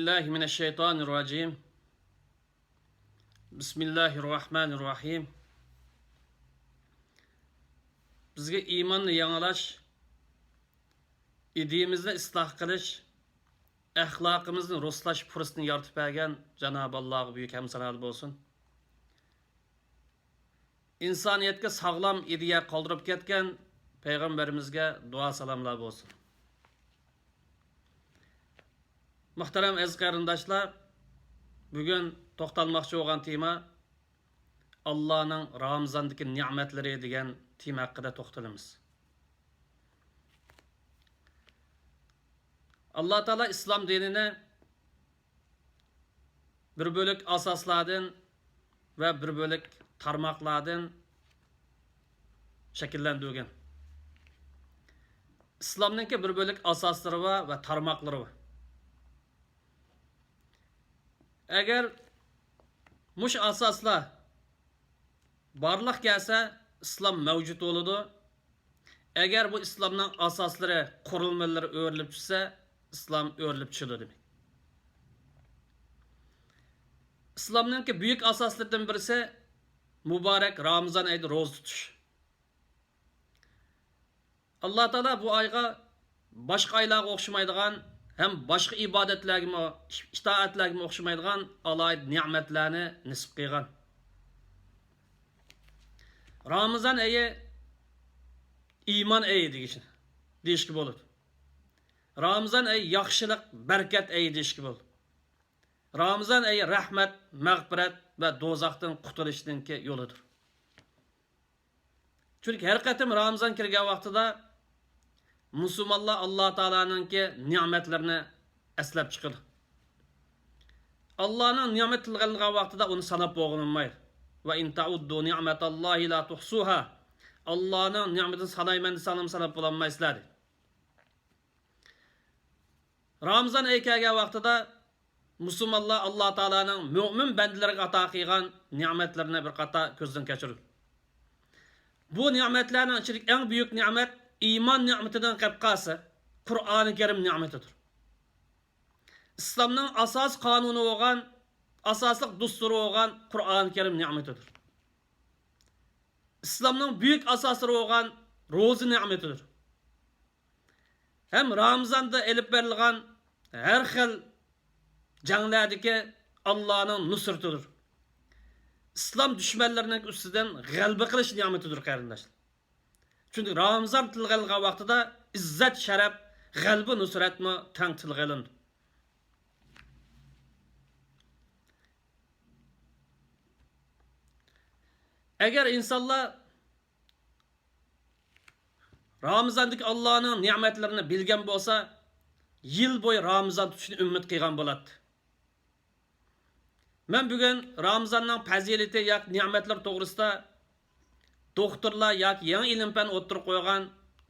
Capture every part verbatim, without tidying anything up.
بالله من الشيطان الرجيم. بسم الله الرحمن الرحيم. بىزگە ئىماننى يېڭىلاش، ئىدىيىمىزنى ئىسلاھ قىلىش، ئەخلاقىمىزنى رۇسلاش پۇرسىتىنى يارىتىپ بەرگەن جانابى ئاللاغا بۈيۈك ھەمد سانالار بولسۇن. ئىنسانىيەتكە ساغلام ئىدىيە قالدۇرۇپ كەتكەن پەيغەمبىرىمىزگە دۇئا سالاملار بولسۇن. مۇھتەرەم ئەزىز قېرىنداشلار، بۈگۈن توختالماقچى بولغان تېما ئاللانىڭ رامىزاندىكى نېمەتلىرى دېگەن تېما ھەققىدە توختىلىمىز. ئاللا تائالا ئىسلام دىنىنى بىر بۆلەك ئاساسلاردىن ۋە بىر بۆلەك تارماقلاردىن شەكىللەندۈرگەن. ئىسلامنىڭكى بىر بۆلەك ئاساسلىرى بار ۋە تارماقلىرى بار. ئەگەر مۇشۇ ئاساسلار بارلىققا كەلسە، ئىسلام مەۋجۇت بولىدۇ. ئەگەر بۇ ئىسلامنىڭ ئاساسلىرى، قۇرۇلمىلىرى ئۆرۈلۈپ چۈشسە، ئىسلام ئۆرۈلۈپ چۈشىدۇ دېمەك. ئىسلامنىڭكى بۈيۈك ئاساسلىرىدىن بىرسى مۇبارەك رامىزان ئېيىدا روزا تۇتۇش. ئاللا تائالا بۇ ئايغا باشقا ئايلارغا ئوخشىمايدىغان ھەم باشقا ئىبادەتلەرگىمۇ، ئىتائەتلەرگىمۇ ئوخشىمايدىغان ئالاھىدە نېمەتلەرنى نېسىپ قىلغان. رامىزان ئېيى ئىمان ئېيى دېيىش، دېيىشكە بولىدۇ. رامىزان ئېيى ياخشىلىق، بەرىكەت ئېيى دېيىشكە بولىدۇ. رامىزان ئېيى رەھمەت، مەغپىرەت ۋە دوزاختىن قۇتۇلۇشنىڭكى يولىدۇر. چۈنكى ھەر قېتىم رامىزان كىرگەن ۋاقتىدا مۇسۇلمانلار ئاللا تائالانىڭكى نېمەتلىرىنى ئەسلەپ چىقىدۇ. ئاللانىڭ نېمىتى تىلغا ئېلىنغان ۋاقتىدا ئۇنى ساناپ بولغىلى بولمايدۇ. وَإِن تَعُدُّوا نِعْمَتَ اللَّهِ لَا تُحْصُوهَا. ئاللانىڭ نېمىتىنى سانايمەن دېسەڭلارمۇ ساناپ بولالمايسىلەر، دېدى. رامىزان ئېيى كەلگەن ۋاقتىدا مۇسۇلمانلار ئاللا تائالانىڭ مۆمىن بەندىلىرىگە ئاتا قىلغان نېمەتلىرىنى بىر قاتار كۆزدىن كەچۈرىدۇ. بۇ نېمەتلەرنىڭ ئىچىدىكى ئەڭ بۈيۈك نېمەت ئىمان نېمىتىدىن قېلىپ قالسا، قۇرئانى كەرىم نېمىتىدۇر. ئىسلامنىڭ ئاساسىي قانۇنى بولغان، ئاساسلىق دۇستۇرى بولغان قۇرئانى كەرىم نېمىتىدۇر. ئىسلامنىڭ بۈيۈك ئاساسلىرى بولغان روزا نېمىتىدۇر. ھەم رامىزاندا ئېلىپ بېرىلغان ھەر خىل جەڭلەردىكى ئاللانىڭ نۇسرىتىدۇر. ئىسلام دۈشمەنلىرىنىڭ ئۈستىدىن غەلىبە قىلىش نېمىتىدۇر، قېرىنداشلار. چۈنكى رامىزان تىلغا ئېلىنغان ۋاقتىدا ئىززەت، شەرەپ، غەلىبە، نۇسرەتمۇ تەڭ تىلغا ئېلىنىدۇ. ئەگەر ئىنسانلار رامىزاندىكى ئاللانىڭ نېمەتلىرىنى بىلگەن بولسا، يىل بويى رامىزان تۇتۇشنى ئۈمىد قىلغان بولاتتى. مەن بۈگۈن رامىزاننىڭ پەزىلىتى ياكى نېمەتلىرى توغرىسىدا دوختۇرلار ياكى يېڭى ئىلىم-پەن ئوتتۇرىغا قويغان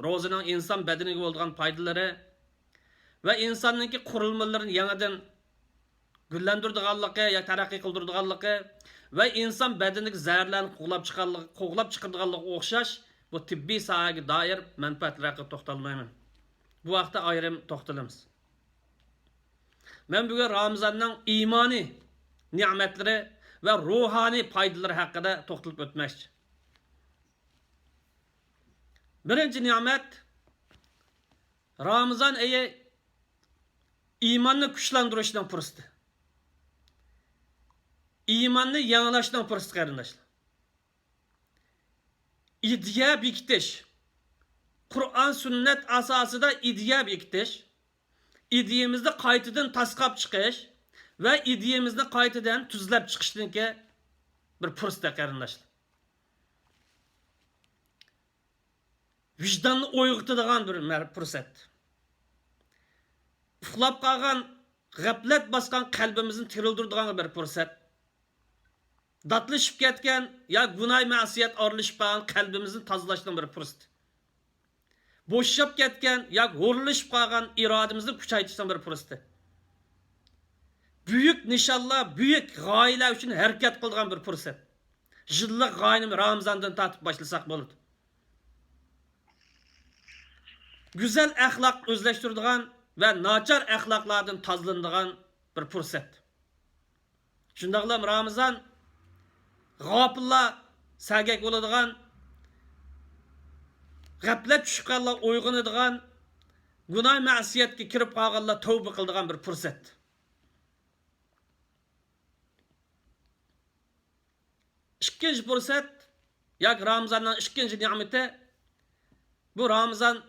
روزىنىڭ ئىنسان بەدىنىگە بولىدىغان پايدىلىرى ۋە ئىنساننىڭكى قۇرۇلمىلىرىنى يېڭىدىن گۈللەندۈرىدىغانلىقى ياكى تەرەققىي قىلدۇرىدىغانلىقى ۋە ئىنسان بەدىنىدىكى زەھەرلەرنى قوغلاپ چىقارلىقى، قوغلاپ چىقىرىدىغانلىقىغا ئوخشاش بۇ تېببىي ساھەگە دائىر مەنپەئەتلەر ھەققىدە توختالمايمەن. بۇ ھەقتە ئايرىم توختىلىمىز. مەن بۈگۈن رامىزاننىڭ ئىمانىي نېمەتلىرى ۋە روھانىي پايدىلىرى ھەققىدە توختىلىپ ئۆتمەكچى. بىرىنچى نېمەت، رامىزان ئېيى ئىماننى كۈچلەندۈرۈشنىڭ پۇرسىتى. ئىماننى يېڭىلاشنىڭ پۇرسىتى، قېرىنداشلار. ئىدىيە بېكىتىش. قۇرئان، سۈننەت ئاساسىدا ئىدىيە بېكىتىش. ئىدىيىمىزنى قايتىدىن تاسقاپ چىقىش ۋە ئىدىيىمىزنى قايتىدىن تۈزلەپ چىقىشنىڭكى بىر پۇرسىتى، قېرىنداشلار. ۋىجداننى ئويغىتىدىغان بىر مەر-، پۇرسەت. ئۇخلاپ قالغان، غەپلەت باسقان قەلبىمىزنى تىرىلدۈرىدىغان بىر پۇرسەت. داتلىشىپ كەتكەن يا گۇناھ مەسىيەت ئارىلىشىپ قالغان قەلبىمىزنى تازىلاشنىڭ بىر پۇرسىتى. بوشىشىپ كەتكەن يا ھۇرۇنلىشىپ قالغان ئىرادىمىزنى كۈچەيتىشنىڭ بىر پۇرسىتى. بۈيۈك نىشانلار، بۈيۈك غايىلەر ئۈچۈن ھەرىكەت قىلىدىغان بىر پۇرسەت. يىللىق غايىنى رامىزاندىن تارتىپ باشلىساق بولىدۇ. گۈزەل ئەخلاق ئۆزلەشتۈرىدىغان ۋە ناچار ئەخلاقلاردىن تازىلىنىدىغان بىر پۇرسەت. شۇنداقلا رامىزان غاپىللار سەگەك بولىدىغان، غەپلەت چۈشكەنلەر ئويغىنىدىغان، گۇناھ مەسىيەتكە كىرىپ قالغانلار تەۋبە قىلىدىغان بىر پۇرسەت. ئىككىنچى پۇرسەت ياكى رامىزاننىڭ ئىككىنچى نېمىتى، بۇ رامىزان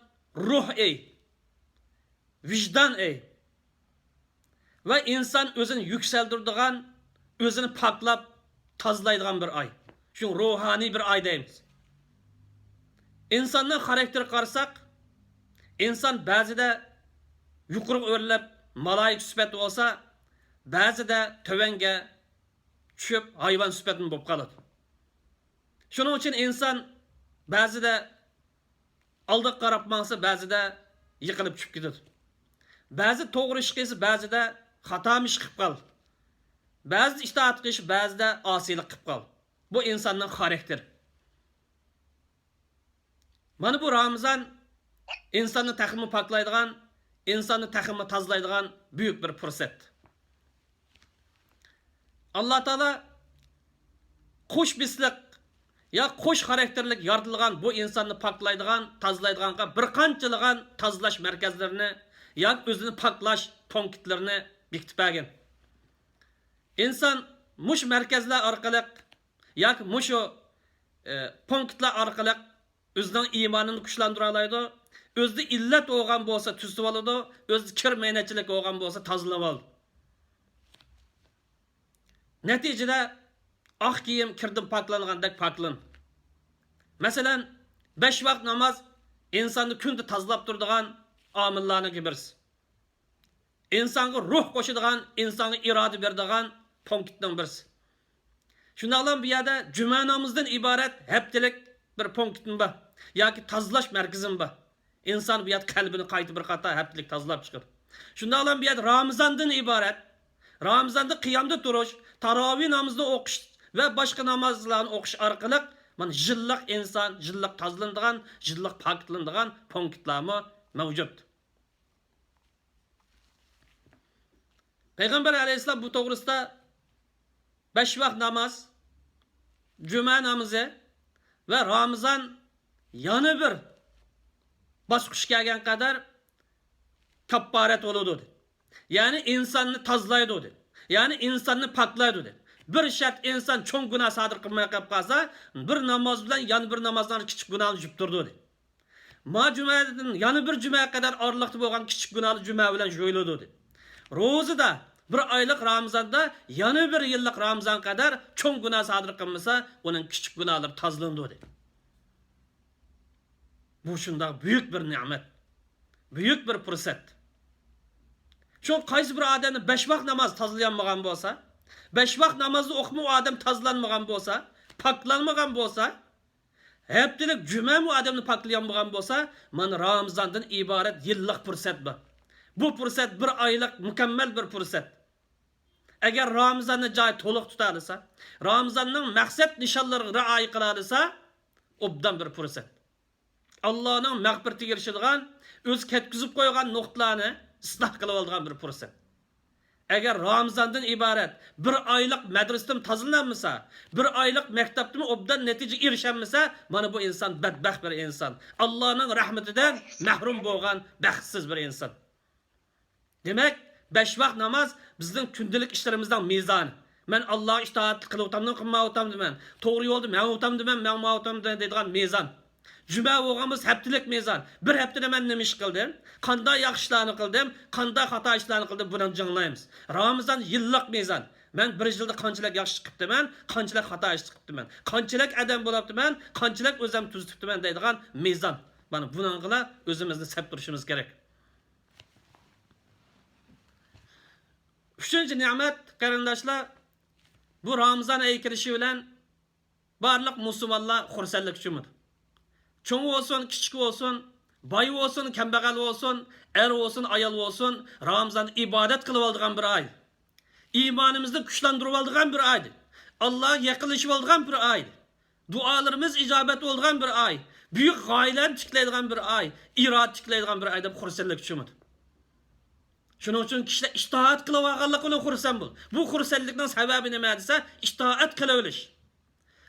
روھ ئېي، ۋىجدان ئېي ۋە ئىنسان ئۆزىنى يۈكسەلدۈرىدىغان، ئۆزىنى پاكلاپ تازىلايدىغان بىر ئاي. شۇڭا روھانىي بىر ئاي دەيمىز. ئىنساننىڭ خاراكتېرىگە قارىساق، ئىنسان بەزىدە يۇقىرىغا ئۆرلەپ مالايىكە سۈپەتتە بولسا، بەزىدە تۆۋەنگە چۈشۈپ ھايۋان سۈپەتتىمۇ بولۇپ قالىدۇ. شۇنىڭ ئۈچۈن ئىنسان بەزىدە ئالدىغا قاراپ ماڭسا، بەزىدە يىقىلىپ چۈشۈپ كېتىدۇ. بەزى توغرا ئىش قىلسا، بەزىدە خاتا ئىش قىلىپ قال. بەزىدە ئىتائەت قىلىش، بەزىدە ئاسىيلىق قىلىپ قال. بۇ ئىنساننىڭ خاراكتېرى. مانا بۇ رامىزان ئىنساننى تېخىمۇ پاكلايدىغان، ئىنساننى تېخىمۇ تازىلايدىغان بۈيۈك بىر پۇرسەت. ئاللا تائالا قوش بىسلىق يا قوش خاراكتېرلىك يارىتىلغان بۇ ئىنساننى پاكلايدىغان، تازىلايدىغانغا بىر قانچىلىغان تازىلاش مەركەزلىرىنى ياكى ئۆزىنى پاكلاش پونكىتلىرىنى بېكىتىپ بەرگەن. ئىنسان مۇشۇ مەركەزلەر ئارقىلىق ياكى مۇشۇ، ئى، پونكىتلار ئارقىلىق ئۆزىنىڭ ئىمانىنى كۈچلەندۈرەلەيدۇ، ئۆزىدە ئىللەت بولغان بولسا تۈزىتىۋالىدۇ، ئۆزىدە كىر مەينەتچىلىك بولغان بولسا تازىلىۋالىدۇ. نەتىجىدە ئاق كىيىم كىردىن پاكلانغاندەك پاكلىنىدۇ. مەسىلەن، بەش ۋاق ناماز ئىنساننى كۈندە تازىلاپ تۇرىدىغان ئامىللارنىڭ بىرسى. ئىنسانغا روھ قوشىدىغان، ئىنسانغا ئىرادە بېرىدىغان پونكىتنىڭ بىرسى. شۇنداقلا بۇ يەردە جۈمە نامىزىدىن ئىبارەت ھەپتىلىك بىر پونكىتمۇ بار ياكى تازىلاش مەركىزىمۇ بار. ئىنسان بۇ يەردە قەلبىنى قايتا بىر قاتا ھەپتىلىك تازىلاپ چىقىدۇ. شۇنداقلا بۇ يەردە رامىزاندىن ئىبارەت، رامىزاندا قىيامدا تۇرۇش، تاراۋىھ نامىزىنى ئوقۇش ۋە باشقا نامازلارنى ئوقۇش ئارقىلىق مانا يىللىق ئىنسان، يىللىق تازىلىنىدىغان، يىللىق پاكىتلىنىدىغان پونكىتلارمۇ مەۋجۇت. پەيغەمبەر ئەلەيھىسسالام بۇ توغرىسىدا بەش ۋاق ناماز، جۈمە نامىزى ۋە رامىزان يەنە بىر باسقۇچ كەلگەن قەدەر كاپپارەت بولىدۇ دېدى. يەنى ئىنساننى تازىلايدۇ دېدى. يەنى ئىنساننى پاكلايدۇ دېدى. بىر شەرت، ئىنسان چوڭ گۇناھ سادىر قىلماي قېلىپ قالسا، بىر ناماز بىلەن يەنە بىر نامازنىڭ كىچىك گۇناھىنى يۇيۇپ تۇرىدۇ دېدى. ما جۈمەدىن يەنە بىر جۈمە قەدەر ئارىلىقتا بولغان كىچىك گۇناھلار جۈمە بىلەن يۇيۇلىدۇ دېدى. روزىدا بىر ئايلىق رامىزاندا يەنە بىر يىللىق رامىزان قەدەر چوڭ گۇناھ سادىر قىلمىسا، ئۇنىڭ كىچىك گۇناھلىرى تازىلىنىدۇ دېدى. بۇ شۇنداق بۈيۈك بىر نېمەت، بۈيۈك بىر پۇرسەت. شۇ قايسى بىر ئادەمنى بەش ۋاق ناماز تازىلىيالمىغان بولسا، بەش ۋاق نامازنى ئوقۇپمۇ ئۇ ئادەم تازىلانمىغان بولسا، پاكلانمىغان بولسا، ھەپتىلىك جۈمەمۇ ئادەمنى پاكلىيالمىغان بولسا، مانا رامىزاندىن ئىبارەت يىللىق پۇرسەت بار. بۇ پۇرسەت بىر ئايلىق مۇكەممەل بىر پۇرسەت. ئەگەر رامىزاننى جايى تولۇق تۇتالىسا، رامىزاننىڭ مەقسەت نىشانلىرىغا رىئايە قىلالىسا، ئوبدان بىر پۇرسەت. ئاللانىڭ مەغپىرىتىگە ئېرىشىدىغان، ئۆزى كەتكۈزۈپ قويغان نۇقتىلارنى ئىسلاھ قىلىۋالىدىغان بىر پۇرسەت. ئەگەر رامىزاندىن ئىبارەت بىر ئايلىق مەدرىسىدىمۇ تازىلانمىسا، بىر ئايلىق مەكتەپتىمۇ ئوبدان نەتىجىگە ئېرىشەلمىسە، مانا بۇ ئىنسان بەتبەخت بىر ئىنسان. ئاللانىڭ رەھمىتىدىن مەھرۇم بولغان بەختسىز بىر ئىنسان. دېمەك، بەش ۋاق ناماز بىزنىڭ كۈندىلىك ئىشلىرىمىزنىڭ مىزانى. مەن ئاللاغا ئىتائەتلىك قىلىۋاتامدىمەن، قىلمايۋاتامدىمەن، توغرا يولدا مېڭىۋاتامدىمەن، مېڭىۋاتامدىمەن دەيدىغان مىزان. جۈمە بولغان بولسا ھەپتىلىك مىزان. بىر ھەپتىدە مەن نېمە ئىش قىلدىم؟ قانداق ياخشى ئىشلارنى قىلدىم؟ قانداق خاتا ئىشلارنى قىلدىم؟ بۇنى جىڭلايمىز. رامىزان يىللىق مىزان. مەن بىر يىلدا قانچىلىك ياخشى ئىش قىپتىمەن؟ قانچىلىك خاتا ئىش قىپتىمەن؟ قانچىلىك ئادەم بولاپتىمەن؟ قانچىلىك ئۆزۈم تۈزىتىپتىمەن دەيدىغان مىزان. مانا بۇنىڭغىلا ئۆزىمىزنى سەپ تۇرۇشىمىز كېرەك. ئۈچىنچى نېمەت، قېرىنداشلار، بۇ رامىزان ئېيى كىرىشى بىلەن بارلىق مۇسۇلمانلار خۇرسەنلىك چۈمىدۇ. چوڭ بولسۇن، كىچىك بولسۇن، باي بولسۇن، كەمبەغەل بولسۇن، ئەر بولسۇن، ئايال بولسۇن، رامىزان ئىبادەت قىلىۋالىدىغان بىر ئاي. ئىمانىمىزنى كۈچلەندۈرۈۋالىدىغان بىر ئاي. ئاللاغا يېقىنلىشىۋالىدىغان بىر ئاي. دۇئالىرىمىز ئىجابەت بولىدىغان بىر ئاي، بۈيۈك غايىلەرنى تىكلەيدىغان بىر ئاي، ئىرادە تىكلەيدىغان بىر ئاي دەپ خۇرسەنلىك چۈمىدۇ. شۇنىڭ ئۈچۈن كىشىلەر ئىتائەت قىلىۋالغانلىقى بىلەن خۇرسەن بول. بۇ خۇرسەنلىكنىڭ سەۋەبى نېمە دېسە، ئىتائەت قىلىۋېلىش.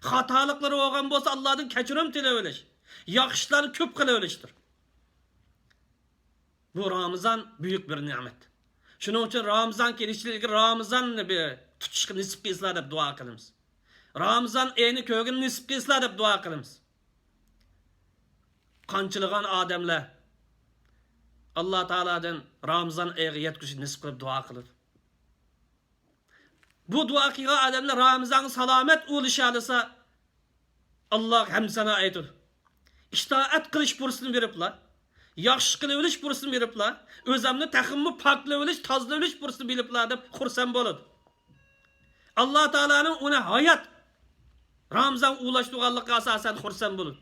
خاتالىقلىرى بولغان بولسا، ئاللادىن كەچۈرۈم تىلىۋېلىش. ياخشى ئىشلارنى كۆپ قىلىۋېلىشتۇر. بۇ رامىزان بۈيۈك بىر نېمەت. شۇنىڭ ئۈچۈن رامىزان كېلىشىدىن ئىلگىرى رامىزاننى بىر تۇتۇشقا نېسىپ قىلسىلا دەپ دۇئا قىلىمىز. رامىزان ئېيىنى كۆرگىلى نېسىپ قىلسىلا دەپ دۇئا قىلىمىز. قانچىلىغان ئادەملەر ئاللا تائالادىن رامىزان ئېيىغا يەتكۈزۈشنى نېسىپ قىلىپ دۇئا قىلىدۇ. بۇ دۇئا قىلغان ئادەملەر رامىزانغا سالامەت ئۇلىشالىسا، ئاللاغا ھەمد سانا ئېيتىدۇ. ئىتائەت قىلىش پۇرسىتىنى بېرىپلا، ياخشى قىلىۋېلىش پۇرسىتىنى بېرىپلا، ئۆزۈمنى تېخىمۇ پاكلىۋېلىش، تازىلىۋېلىش پۇرسىتىنى بېرىپلا دەپ خۇرسەن بولىدۇ. ئاللا تائالانىڭ ئۇنى ھايات رامىزانغا ئۇلاشتۇرغانلىقىغا ئاساسەن خۇرسەن بولىدۇ.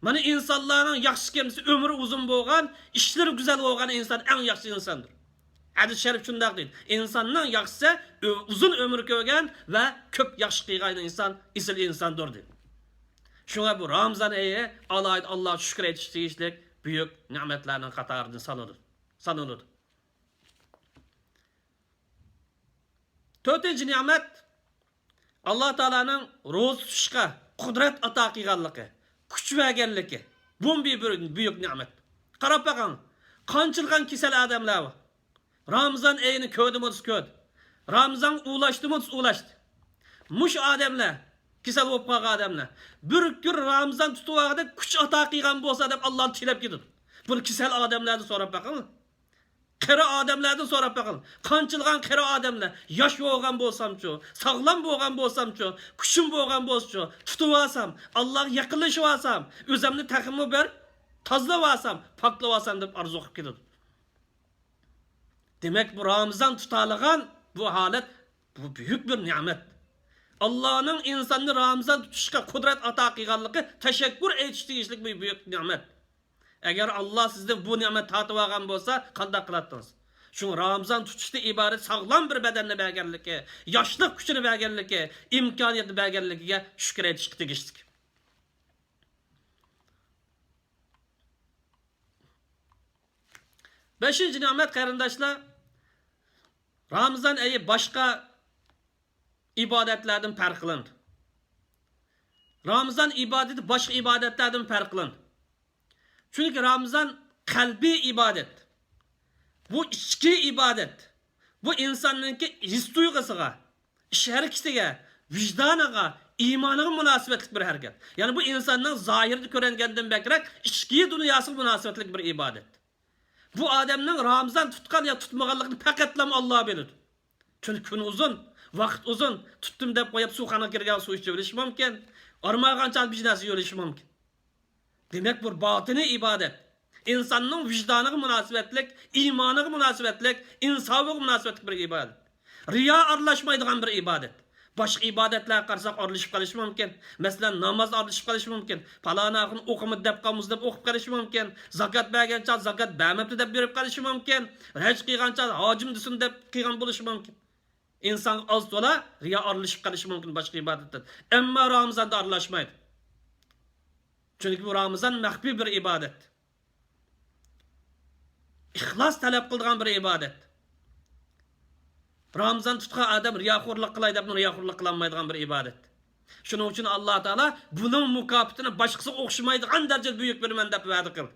مانا ئىنسانلارنىڭ ياخشى كەمسى ئۆمرى ئۇزۇن بولغان، ئىشلىرى گۈزەل بولغان ئىنسان ئەڭ ياخشى ئىنساندۇر. ھەدىس شەرىپ شۇنداق دەيدۇ، ئىنساننىڭ ياخشىسى ئۆ-، ئۇزۇن ئۆمۈر كۆرگەن ۋە كۆپ ياخشى قىلغان ئىنسان ئېسىل ئىنساندۇر دەيدۇ. شۇڭا بۇ رامىزان ئېيى ئالاھىدە ئاللاغا شۈكۈر ئېيتىش تېگىشلىك بۈيۈك نېمەتلەرنىڭ قاتارىدىن سانىلىدۇ. سانىلىدۇ. تۆتىنچى نېمەت، ئاللا تائالانىڭ روزا تۇتۇشقا قۇدرەت ئاتا قىلغانلىقى، كۈچ بەرگەنلىكى. بۇمۇ بىر بۈيۈك نېمەت. قاراپ بېقىڭ، قانچىلىغان كېسەل ئادەملەر بار. رامىزان ئېيىنى كۆردىمۇ دېسە كۆردى. رامىزانغا ئۇلاشتىمۇ دېسە ئۇلاشتى. مۇشۇ ئادەملەر، كېسەل بولۇپ قالغان ئادەملەر، بىر كۈن رامىزان تۇتۇۋالغۇدەك كۈچ ئاتا قىلغان بولسا دەپ ئاللادىن تىلەپ كېتىدۇ. بۇنى كېسەل ئادەملەردىن سوراپ بېقىڭ. قېرى ئادەملەردىن سوراپ بېقىڭ. قانچىلىغان قېرى ئادەملەر، ياش بولغان بولسامچۇ، ساغلام بولغان بولسامچۇ، كۈچۈم بولغان بولسىچۇ، تۇتۇۋالسام، ئاللاغا يېقىنلىشىۋالسام، ئۆزۈمنى تېخىمۇ بىر تازىلاۋالسام، پاكلىۋالسام دەپ ئارزۇ قىلىپ كېتىدۇ. دېمەك، بۇ رامىزان تۇتالىغان بۇ ھالەت، بۇ بۈيۈك بىر نېمەت. ئاللانىڭ ئىنساننى رامىزان تۇتۇشقا قۇدرەت ئاتا قىلغانلىقى تەشەككۈر ئېيتىش تېگىشلىك بىر بۈيۈك نېمەت. ئەگەر ئاللا سىزدىن بۇ نېمەت تارتىۋالغان بولسا، قانداق قىلاتتىڭىز؟ شۇڭا رامىزان تۇتۇشتىن ئىبارەت ساغلام بىر بەدەننى بەرگەنلىكى، ياشلىق كۈچىنى بەرگەنلىكى، ئىمكانىيەتنى بەرگەنلىكىگە شۈكۈر ئېيتىشقا تېگىشلىك. بەشىنچى نېمەت، قېرىنداشلار، رامىزان ئېيى باشقا ئىبادەتلەردىن پەرقلىنىدۇ. رامىزان ئىبادىتى باشقا ئىبادەتلەردىن پەرقلىنىدۇ. چۈنكى رامىزان قەلبىي ئىبادەت. بۇ ئىچكى ئىبادەت. بۇ ئىنساننىڭكى ھېس تۇيغۇسىغا، ئىش ھەرىكىتىگە، ۋىجدانىغا، ئىمانىغا مۇناسىۋەتلىك بىر ھەرىكەت. يەنى بۇ ئىنساننىڭ زاھىرىدا كۆرۈنگەندىن بەكرەك ئىچكى دۇنياسىغا مۇناسىۋەتلىك بىر ئىبادەت. بۇ ئادەمنىڭ رامىزان تۇتقان يا تۇتمىغانلىقىنى پەقەتلا ئاللا بىلىدۇ. چۈنكى كۈن ئۇزۇن، ۋاقىت ئۇزۇن، تۇتتۇم دەپ قويۇپ سۇخانىغا كىرگەن سۇ ئىچىۋېلىشى مۇمكىن. ئارماغان چاغدا بىر نەرسە يېۋېلىشى مۇمكىن. دېمەك، بۇ باتىنىي ئىبادەت. ئىنساننىڭ ۋىجدانىغا مۇناسىۋەتلىك، ئىمانىغا مۇناسىۋەتلىك، ئىنسابىغا مۇناسىۋەتلىك بىر ئىبادەت. رىيا ئارىلاشمايدىغان بىر ئىبادەت. باشقا ئىبادەتلەرگە قارىساق ئارىلىشىپ قېلىشى مۇمكىن. مەسىلەن، ناماز ئارىلىشىپ قېلىشى مۇمكىن. پالان ئاخۇن ئوقۇمىدى دەپ قالمىسا دەپ ئوقۇپ قېلىشى مۇمكىن. زاكات بەرگەن چاغ زاكات بەرمەپتۇ دەپ بېرىپ قېلىشى مۇمكىن. ھەج قىلغان چاغ ھاجىم دېسۇن دەپ قىلغان بولۇشى مۇمكىن. ئىنسان ئاز تولا رىيا ئارىلىشىپ قېلىشى مۇمكىن باشقا ئىبادەتتىن. ئەمما رامىزاندا ئارىلاشمايدۇ. چۈنكى بۇ رامىزان مەخپىي بىر ئىبادەت. ئىخلاس تەلەپ قىلىدىغان بىر ئىبادەت. رامىزان تۇتقان ئادەم رىياخورلۇق قىلاي دەپمۇ رىياخورلۇق قىلالمايدىغان بىر ئىبادەت. شۇنىڭ ئۈچۈن ئاللا تائالا بۇنىڭ مۇكاپاتىنى باشقىسىغا ئوخشىمايدىغان دەرىجىدە بۈيۈك بېرىمەن دەپ ۋەدە قىلدى.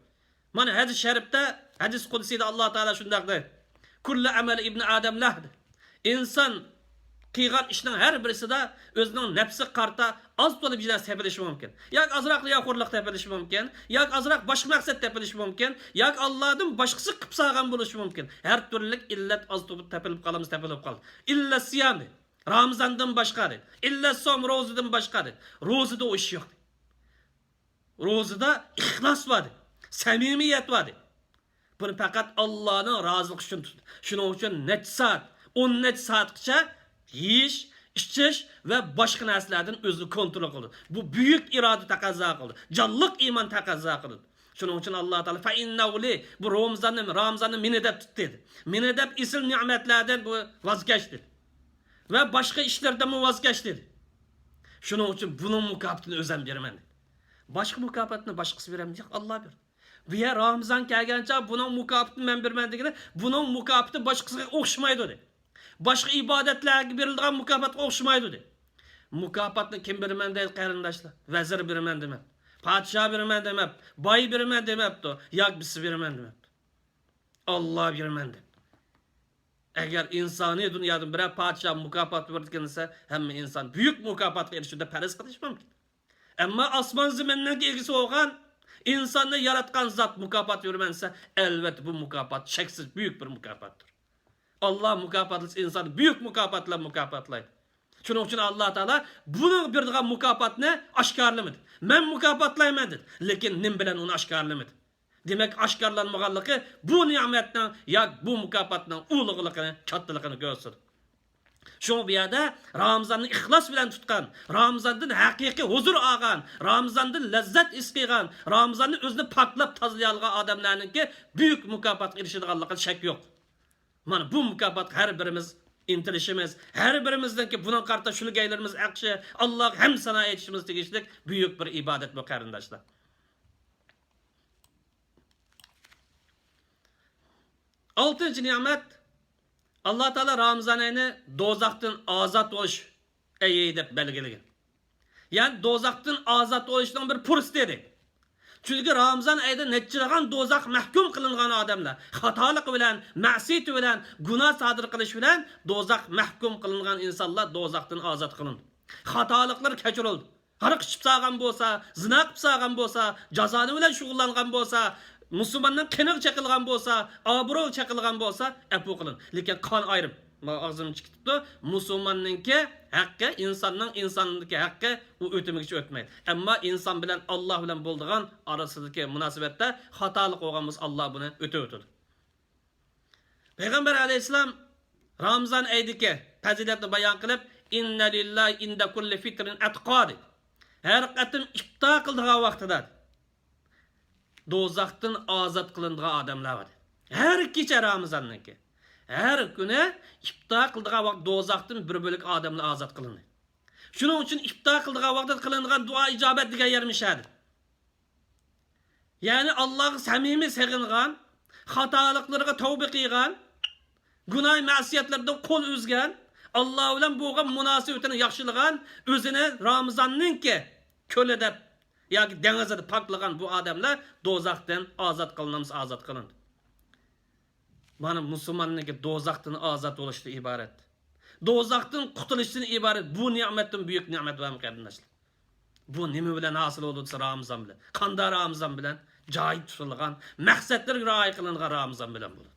مانا ھەدىس شەرىپتە، ھەدىس قۇدسىيدا ئاللا تائالا شۇنداق دەيدۇ، كۇللۇ ئەمەلى ئىبنى ئادەم لەھ. ئىنسان قىلغان ئىشنىڭ ھەر بىرسىدە ئۆزىنىڭ نەپسىگە قارىتا ئاز تولا بىر نەرسە تېپىلىشى مۇمكىن. ياكى ئازراق رىياخورلۇق تېپىلىشى مۇمكىن. ياكى ئازراق باشقا مەقسەت تېپىلىشى مۇمكىن. ياكى ئاللادىن باشقىسى قىلىپ سالغان بولۇشى مۇمكىن. ھەر تۈرلۈك ئىللەت ئاز تولا تېپىلىپ قالمىسا تېپىلىپ قالدى. ئىللە سىيامى. رامىزاندىن باشقا دەيدۇ. ئىللە سوم روزىدىن باشقا دەيدۇ. روزىدا ئۇ ئىش يوق دەيدۇ. روزىدا ئىخلاس بار دەيدۇ. سەمىمىيەت بار دەيدۇ. بۇنى پەقەت ئاللانىڭ رازىلىقى ئۈچۈن تۇتىدۇ. شۇنىڭ ئۈچۈن نەچچە سائەت، ئون نەچچە سائەتقىچە يېيىش، ئىچىش ۋە باشقا نەرسىلەردىن ئۆزىنى كونترول قىلىدۇ. بۇ بۈيۈك ئىرادە تەقەززا قىلىدۇ. جانلىق ئىمان تەقەززا قىلىدۇ. شۇنىڭ ئۈچۈن ئاللا تائالا فەئىننەھۇ لى، بۇ رامىزاننى، رامىزاننى مېنى دەپ تۇتتى دېدى. مېنى دەپ ئېسىل نېمەتلەردىن بۇ ۋاز كەچتى دېدى. ۋە باشقا ئىشلاردىنمۇ ۋاز كەچتى دېدى. شۇنىڭ ئۈچۈن بۇنىڭ مۇكاپاتىنى ئۆزۈم بېرىمەن دېدى. باشقا مۇكاپاتنى باشقىسى بېرەلمەيدۇ، ياق، ئاللا بېرىدۇ. بۇ يەر رامىزان كەلگەن چاغ بۇنىڭ مۇكاپاتىنى مەن بېرىمەن دېگىنى، بۇنىڭ مۇكاپاتى باشقىسىغا ئوخشىمايدۇ دېدى. باشقا ئىبادەتلەرگە بېرىلىدىغان مۇكاپاتقا ئوخشىمايدۇ دېدى. مۇكاپاتنى كىم بېرىمەن دەيدۇ، قېرىنداشلار؟ ۋەزىر بېرىمەن دېمەپتۇ. پادىشاھ بېرىمەن دېمەپتۇ. باي بېرىمەن دېمەپتۇ. ياكى بىرسى بېرىمەن دېمەپتۇ. ئاللا بېرىمەن دەپ. ئەگەر ئىنسانىي دۇنيادىن بىرەر پادىشاھ مۇكاپات بېرىدىكەن دېسە، ھەممە ئىنسان بۈيۈك مۇكاپاتقا ئېرىشىدۇ دەپ پەرەز قىلىش مۇمكىن. ئەمما ئاسمان زېمىننىڭ ئىگىسى بولغان، ئىنساننى ياراتقان زات مۇكاپات بېرىمەن دېسە، ئەلۋەتتە بۇ مۇكاپات شەكسىز بۈيۈك بىر مۇكاپاتتۇر. ئاللا مۇكاپاتلىسا ئىنساننى بۈيۈك مۇكاپات بىلەن مۇكاپاتلايدۇ. شۇنىڭ ئۈچۈن ئاللا تائالا بۇنىڭغا بېرىدىغان مۇكاپاتنى ئاشكارىلىمىدى. مەن مۇكاپاتلايمەن دېدى. لېكىن نېمە بىلەن ئۇنى ئاشكارىلىمىدى. دېمەك، ئاشكارىلانمىغانلىقى بۇ نېمەتنىڭ ياكى بۇ مۇكاپاتنىڭ ئۇلۇغلۇقىنى، كاتتىلىقىنى كۆرسىتىدۇ. شۇڭا بۇ يەردە رامىزاننى ئىخلاس بىلەن تۇتقان، رامىزاندىن ھەقىقىي ھۇزۇر ئالغان، رامىزاندىن لەززەت ھېس قىلغان، رامىزاننى ئۆزىنى پاكلاپ تازىلىيالىغان ئادەملەرنىڭكى بۈيۈك مۇكاپاتقا ئېرىشىدىغانلىقىدا شەك يوق. مانا بۇ مۇكاپاتقا ھەر بىرىمىز ئىنتىلىشىمىز، ھەر بىرىمىزنىڭكى بۇنىڭغا قارىتا شۈلگەيلىرىمىز ئەقىشى، ئاللاغا ھەمدۇ سانا ئېيتىشىمىز تېگىشلىك بۈيۈك بىر ئىبادەت بۇ، قېرىنداشلار. ئالتىنچى نېمەت، ئاللا تائالا رامىزان ئېيىنى دوزاختىن ئازاد بولۇش ئېيى دەپ بەلگىلىگەن. يەنى دوزاختىن ئازاد بولۇشنىڭ بىر پۇرسىتى ئىدى. چۈنكى رامىزان ئېيىدا نەچچىلىغان دوزاخ مەھكۇم قىلىنغان ئادەملەر، خاتالىقى بىلەن، مەسىيىتى بىلەن، گۇناھ سادىر قىلىش بىلەن دوزاخ مەھكۇم قىلىنغان ئىنسانلار دوزاختىن ئازاد قىلىنىدۇ. خاتالىقلىرى كەچۈرۈلدى. ھاراق ئىچىپ سالغان بولسا، زىنا قىلىپ سالغان بولسا، جازانە بىلەن شۇغۇللانغان بولسا، مۇسۇلماننىڭ قېنىغا چېقىلغان بولسا، ئابرۇيىغا چېقىلغان بولسا، ئەپۇ قىلىن. لېكىن قان ئايرىم. مانا ئاغزىمنى چىقىتىپتۇ. مۇسۇلماننىڭكى ھەققى، ئىنساننىڭ ئىنساننىڭكى ھەققى، ئۇ ئۆتىمىگىچە ئۆتمەيدۇ. ئەمما ئىنسان بىلەن ئاللا بىلەن بولىدىغان ئارىسىدىكى مۇناسىۋەتتە خاتالىق بولغان بولسا، ئاللا بۇنى ئۆتۈۋېتىدۇ. پەيغەمبەر ئەلەيھىسسالام رامىزان ئېيىدىكى پەزىلەتنى بايان قىلىپ، «ئىننە لىللاھى ئىندە كۇللى فىترىن ئەتقا» دېدى. ھەر قېتىم ئىپتار قىلىدىغان ۋاقتىدا دوزاختىن ئازاد قىلىنىدىغان ئادەملەر بار. ھەر كېچە رامىزاننىڭكى. ھەر كۈنى ئىپتار قىلىدىغان ۋاقىت دوزاختىن بىر بۆلەك ئادەملەر ئازاد قىلىندى. شۇنىڭ ئۈچۈن ئىپتار قىلىدىغان ۋاقىتتا قىلىنىدىغان دۇئا ئىجابەت دېگەن يەر مۇشۇ يەردە. يەنى ئاللاغا سەمىمىي سېغىنغان، خاتالىقلىرىغا تەۋبە قىلغان، گۇناھ مەسىيەتلىرىدىن قول ئۈزگەن، ئاللا بىلەن بولغان مۇناسىۋىتىنى ياخشىلىغان، ئۆزىنى رامىزاننىڭكى كۆلى دەپ ياكى دېڭىزى دەپ پاكلىغان بۇ ئادەملەر دوزاختىن ئازاد قىلىنامىز، ئازاد قىلىندى. مانا مۇسۇلماننىڭكى دوزاختىن ئازاد بولۇشتىن ئىبارەت. دوزاختىن قۇتۇلۇشتىن ئىبارەت بۇ نېمەتتىن بۈيۈك نېمەت بارمۇ، قېرىنداشلار؟ بۇ نېمە بىلەن ھاسىل بولىدۇ دېسە، رامىزان بىلەن. قانداق رامىزان بىلەن؟ جايىدا تۇتۇلغان، مەقسەتلىرىگە رىئايە قىلىنغان رامىزان بىلەن بولىدۇ.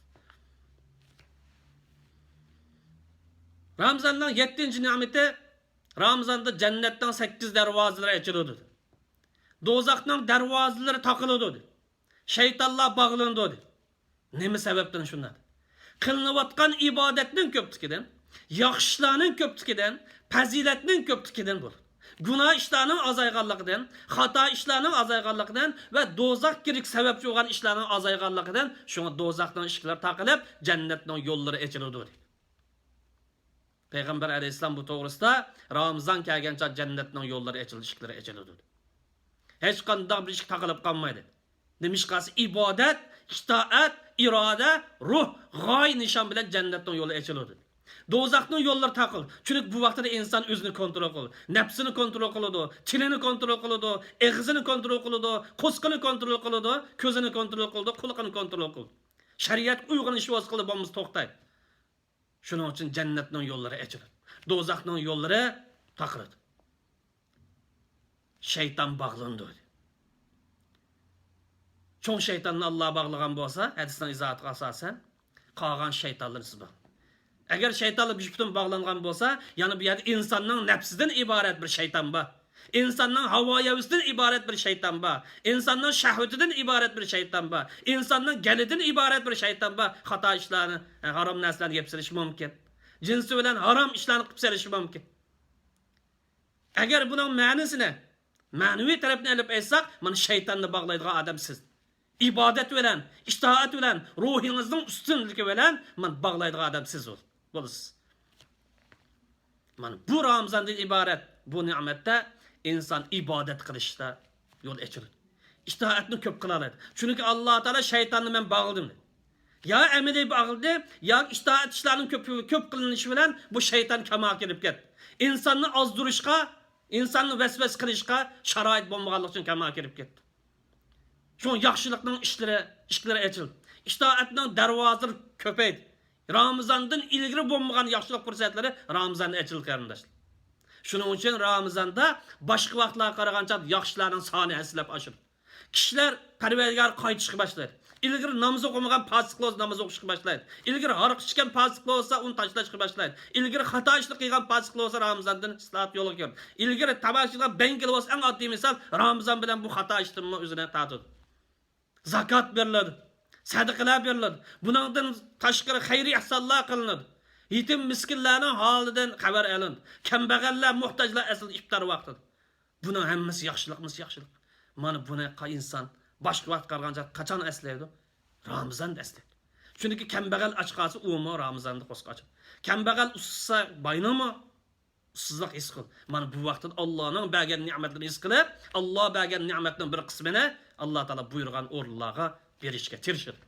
رامىزاننىڭ يەتتىنچى نېمىتى، رامىزاندا جەننەتنىڭ سەككىز دەرۋازىلىرى ئېچىلىدۇ. دوزاخنىڭ دەرۋازىلىرى تاقىلىدۇ. شەيتانلار باغلىنىدۇ. نېمە سەۋەبتىن شۇنداق؟ قىلىنىۋاتقان ئىبادەتنىڭ كۆپلۈكىدىن، ياخشى ئىشلارنىڭ كۆپلۈكىدىن، پەزىلەتنىڭ كۆپلۈكىدىن بولىدۇ. گۇناھ ئىشلارنىڭ ئازايغانلىقىدىن، خاتا ئىشلارنىڭ ئازايغانلىقىدىن ۋە دوزاخ كىرىش سەۋەبچى بولغان ئىشلارنىڭ ئازايغانلىقىدىن، شۇڭا دوزاخنىڭ ئىشىكلىرى تاقىلىپ، جەننەتنىڭ يوللىرى ئېچىلىدۇ، دېدى. پەيغەمبەر ئەلەيھىسسالام بۇ توغرىسىدا، رامىزان كەلگەن چاغ جەننەتنىڭ يوللىرى ئېچىلىدۇ، ئىشىكلىرى ئېچىلىدۇ، دېدى. ھېچقانداق بىر ئىشىك تاقىلىپ قالمايدۇ. نېمىشقا دېسە، ئىبادەت، ئىتائەت، ئىرادە، روھ، غايە نىشان بىلەن جەننەتنىڭ يولى ئېچىلىدۇ. دوزاخنىڭ يوللىرى تاقىلىدۇ. چۈنكى بۇ ۋاقىتتا ئىنسان ئۆزىنى كونترول قىلىدۇ. نەپسىنى كونترول قىلىدۇ، تىلىنى كونترول قىلىدۇ، ئېغىزىنى كونترول قىلىدۇ، قورسىقىنى كونترول قىلىدۇ، كۆزىنى كونترول قىلىدۇ، قۇلىقىنى كونترول قىلىدۇ. شەرىئەتكە ئۇيغۇن ئىش بولسا قىلىدۇ، بولمىسا توختايدۇ. شۇنىڭ ئۈچۈن جەننەتنىڭ يوللىرى ئېچىلىدۇ. دوزاخنىڭ يوللىرى تاقىلىدۇ. شەيتان باغلىنىدۇ. چوڭ شەيتاننى ئاللا باغلىغان بولسا، ھەدىسنىڭ ئىزاھاتىغا ئاساسەن، قالغان شەيتانلىرىنى سىز باغلاڭ. ئەگەر شەيتانلار بۈشپۈتۈن باغلانغان بولسا، يەنە بۇ يەردە ئىنساننىڭ نەپسىدىن ئىبارەت بىر شەيتان بار. ئىنساننىڭ ھاۋا-ھەۋىسىدىن ئىبارەت بىر شەيتان بار. ئىنساننىڭ شەھۋىتىدىن ئىبارەت بىر شەيتان بار. ئىنساننىڭ گېلىدىن ئىبارەت بىر شەيتان بار. خاتا ئىشلارنى، ھارام نەرسىلەرنى يەپ سېلىشى مۇمكىن. جىنسى بىلەن ھارام ئىشلارنى قىلىپ سېلىشى مۇمكىن. ئەگەر بۇنىڭ مەنىسىنى، مەنىۋى تەرەپنى ئېلىپ ئېيتساق، مانا شەيتاننى باغلايدىغان ئادەم سىز. ئىبادەت بىلەن، ئىتائەت بىلەن، روھىڭىزنىڭ ئۈستۈنلۈكى بىلەن مانا باغلايدىغان ئادەم سىز بول-، بولىسىز. مانا بۇ رامىزاندىن ئىبارەت بۇ نېمەتتە ئىنسان ئىبادەت قىلىشتا يول ئېچىلىدۇ. ئىتائەتنى كۆپ قىلالايدۇ. چۈنكى ئاللا تائالا شەيتاننى مەن باغلىدىم دېدى. يا ئەمەلىي باغلىدى، يا ئىتائەت ئىشلارنىڭ كۆپ، كۆپ قىلىنىشى بىلەن بۇ شەيتان كامالغا كېلىپ كەتتى. ئىنساننى ئازدۇرۇشقا، ئىنساننى ۋەسۋەسە قىلىشقا شارائىت بولمىغانلىقى ئۈچۈن كامالغا كېلىپ كەتتى. شۇڭا ياخشىلىقنىڭ ئىشلىرى، ئىشىكلىرى ئېچىلدى. ئىتائەتنىڭ دەرۋازىلىرى كۆپەيدى. رامىزاندىن ئىلگىرى بولمىغان ياخشىلىق پۇرسەتلىرى رامىزاندا ئېچىلدى، قېرىنداشلار. شۇنىڭ ئۈچۈن رامىزاندا باشقا ۋاقىتلارغا قارىغانچە ياخشىلارنىڭ سانى ھەسسىلەپ ئاشىدۇ. كىشىلەر پەرۋەردىگارغا قايتىشقا باشلايدۇ. ئىلگىرى ناماز ئوقۇمىغان پاسىقلار بولسا ناماز ئوقۇشقا باشلايدۇ. ئىلگىرى ھاراق ئىچكەن پاسىقلار بولسا ئۇنى تاشلاشقا باشلايدۇ. ئىلگىرى خاتا ئىشلار قىلغان پاسىقلار بولسا رامىزاندىن ئىسلاھات يولغا كىرىدۇ. ئىلگىرى تاماكا ئىچىدىغان بەڭگىلەر بولسا ئەڭ ئاددىي مىسال رامىزان بىلەن بۇ خاتا ئىشتىنمۇ ئۆزىنى تارتىدۇ. زاكات بېرىلىدۇ. سەدىقىلەر بېرىلىدۇ. بۇنىڭدىن تاشقىرى خەيرىي ئەھسانلار قىلىنىدۇ. يېتىم مىسكىنلەرنىڭ ھالىدىن خەۋەر ئېلىنىدۇ. كەمبەغەللەر، موھتاجلار ئەسلىدە ئىپتار ۋاقتىدا. بۇنىڭ ھەممىسى ياخشىلىقمۇ ياخشىلىق. مانا بۇنى قا-، ئىنسان باشقا ۋاقىت قارىغانچە قاچان ئەسلەيدۇ؟ رامىزاندا ئەسلەيدۇ. چۈنكى كەمبەغەل ئاچ قالسا، ئۇمۇ رامىزاندا قورسىقى ئاچىدۇ. كەمبەغەل ئۇسسا، باينىمۇ ئۇسسىزلىق ھېس قىل. مانا بۇ ۋاقىتتا ئاللانىڭ بەرگەن نېمەتلىرىنى ھېس قىلىپ، ئاللا بەرگەن نېمەتنىڭ بىر قىسمىنى ئاللا تائالا بۇيرۇغان ئورۇنلارغا بېرىشكە تىرىشىدۇ.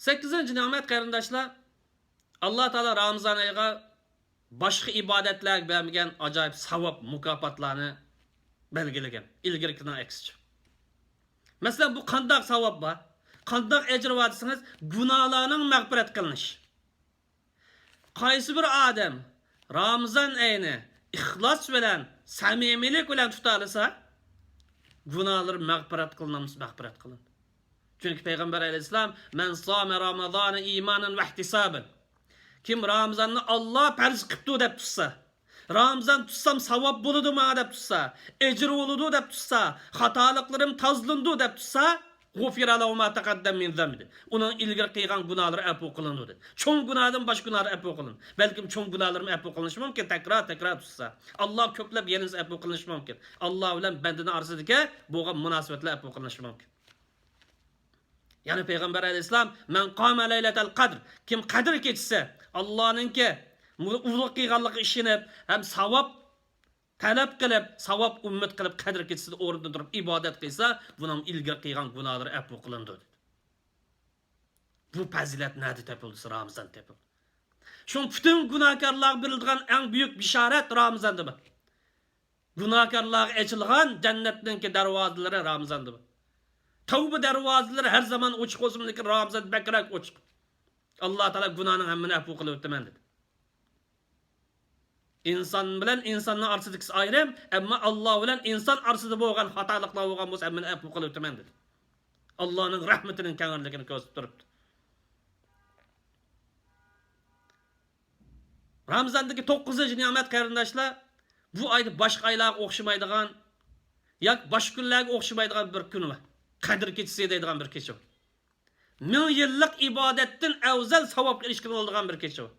سەككىزىنچى نېمەت، قېرىنداشلار، ئاللا تائالا رامىزان ئېيىغا باشقا ئىبادەتلەرگە بەرمىگەن ئاجايىپ ساۋاب، مۇكاپاتلارنى بەلگىلىگەن، ئىلگىرىكىنىڭ ئەكسىچە. مەسىلەن، بۇ قانداق ساۋاب بار؟ قانداق ئەجرى بار دېسىڭىز، گۇناھلارنىڭ مەغپىرەت قىلىنىشى. قايسى بىر ئادەم رامىزان ئېيىنى ئىخلاس بىلەن، سەمىمىيلىك بىلەن تۇتالىسا، گۇناھلىرى مەغپىرەت قىلىنامسا مەغپىرەت قىلىنىدۇ. چۈنكى پەيغەمبەر ئەلەيھىسسالام، مەن سامە رامىزانە ئىمانەن ۋەھتىسابەن. كىم رامىزاننى ئاللا پەرز قىپتۇ دەپ تۇتسا، رامىزان تۇتسام ساۋاب بولىدۇ ماڭا دەپ تۇتسا، ئەجىر بولىدۇ دەپ تۇتسا، خاتالىقلىرىم تازىلىنىدۇ دەپ تۇتسا، غۇفىرە لەھۇ ما تەقەددەم مىن زەنبىھى. ئۇنىڭ ئىلگىرى قىلغان گۇناھلىرى ئەپۇ قىلىنىدۇ دېدى. چوڭ گۇناھدىن باشقا گۇناھلار ئەپۇ قىلىنىدۇ. بەلكىم چوڭ گۇناھلىرىمۇ ئەپۇ قىلىنىشى مۇمكىن، تەكرار، تەكرار تۇتسا. ئاللا كۆپلەپ يەنىسى ئەپۇ قىلىنىشى مۇمكىن. ئاللا بىلەن بەندىنىڭ ئارىسىدىكى بولغان مۇناسىۋەتلەر ئەپۇ قىلىنىشى مۇمكىن. يەنى پەيغەمبەر ئەلەيھىسسالام، مەن قامە لەيلەتەل قەدر، كىم قەدىر كېچىسى ئاللانىڭكى ئۇلۇغ قىلغانلىقىغا ئىشىنىپ ھەم ساۋاب تەلەپ قىلىپ، ساۋاب ئۈمىد قىلىپ، قەدىر كېچىسىدە ئورنىدىن تۇرۇپ ئىبادەت قىلسا، بۇنىڭ ئىلگىرى قىلغان گۇناھلىرى ئەپۇ قىلىنىدۇ، دېدى. بۇ پەزىلەت نەدە تېپىلدى دېسە، رامىزان تېپىلدى. شۇڭا پۈتۈن گۇناھكارلارغا بېرىلىدىغان ئەڭ بۈيۈك بېشارەت رامىزاندا بار. گۇناھكارلارغا ئېچىلغان جەننەتنىڭكى دەرۋازىلىرى رامىزاندا بار. تەۋبە دەرۋازىلىرى ھەر زامان ئوچۇق بولسىمۇ، لېكىن رامىزاندا بەكرەك ئوچۇق. ئاللا تائالا گۇناھنىڭ ھەممىنى ئەپۇ قىلىۋېتىمەن، دېدى. ئىنسان بىلەن ئىنساننىڭ ئارىسىدىكىسى ئايرىم، ئەمما ئاللا بىلەن ئىنسان ئارىسىدا بولغان خاتالىقلار بولغان بولسا، ھەممىنى ئەپۇ قىلىۋېتىمەن، دېدى. ئاللانىڭ رەھمىتىنىڭ كەڭرىلىكىنى كۆرسىتىپ تۇرۇپتۇ. رامىزاندىكى توققۇزىنچى نېمەت، قېرىنداشلار، بۇ ئايدا باشقا ئايلارغا ئوخشىمايدىغان ياكى باشقا كۈنلەرگە ئوخشىمايدىغان بىر كۈن بار. قەدىر كېچىسى دەيدىغان بىر كېچە بار. مىڭ يىللىق ئىبادەتتىن ئەۋزەل ساۋابقا ئېرىشكىلى بولىدىغان بىر كېچە بۇ.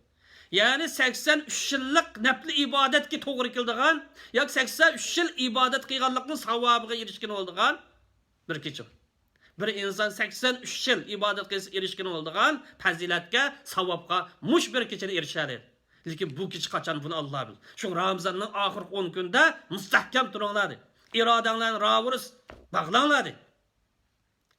يەنى سەكسەن ئۈچ يىللىق نەپلى ئىبادەتكە توغرا كېلىدىغان ياكى سەكسەن ئۈچ يىل ئىبادەت قىلغانلىقنىڭ ساۋابىغا ئېرىشكىلى بولىدىغان بىر كېچە بۇ. بىر ئىنسان سەكسەن ئۈچ يىل ئىبادەت قىلسا ئېرىشكىلى بولىدىغان پەزىلەتكە، ساۋابقا مۇشۇ بىر كېچىدە ئېرىشەلەيدۇ. لېكىن بۇ كېچە قاچان، بۇنى ئاللا بىلىدۇ. شۇڭا رامىزاننىڭ ئاخىرقى ئون كۈنىدە مۇستەھكەم تۇرۇڭلار، دېدى. ئىرادەڭلارنى راۋۇرۇس باغلاڭلار، دېدى.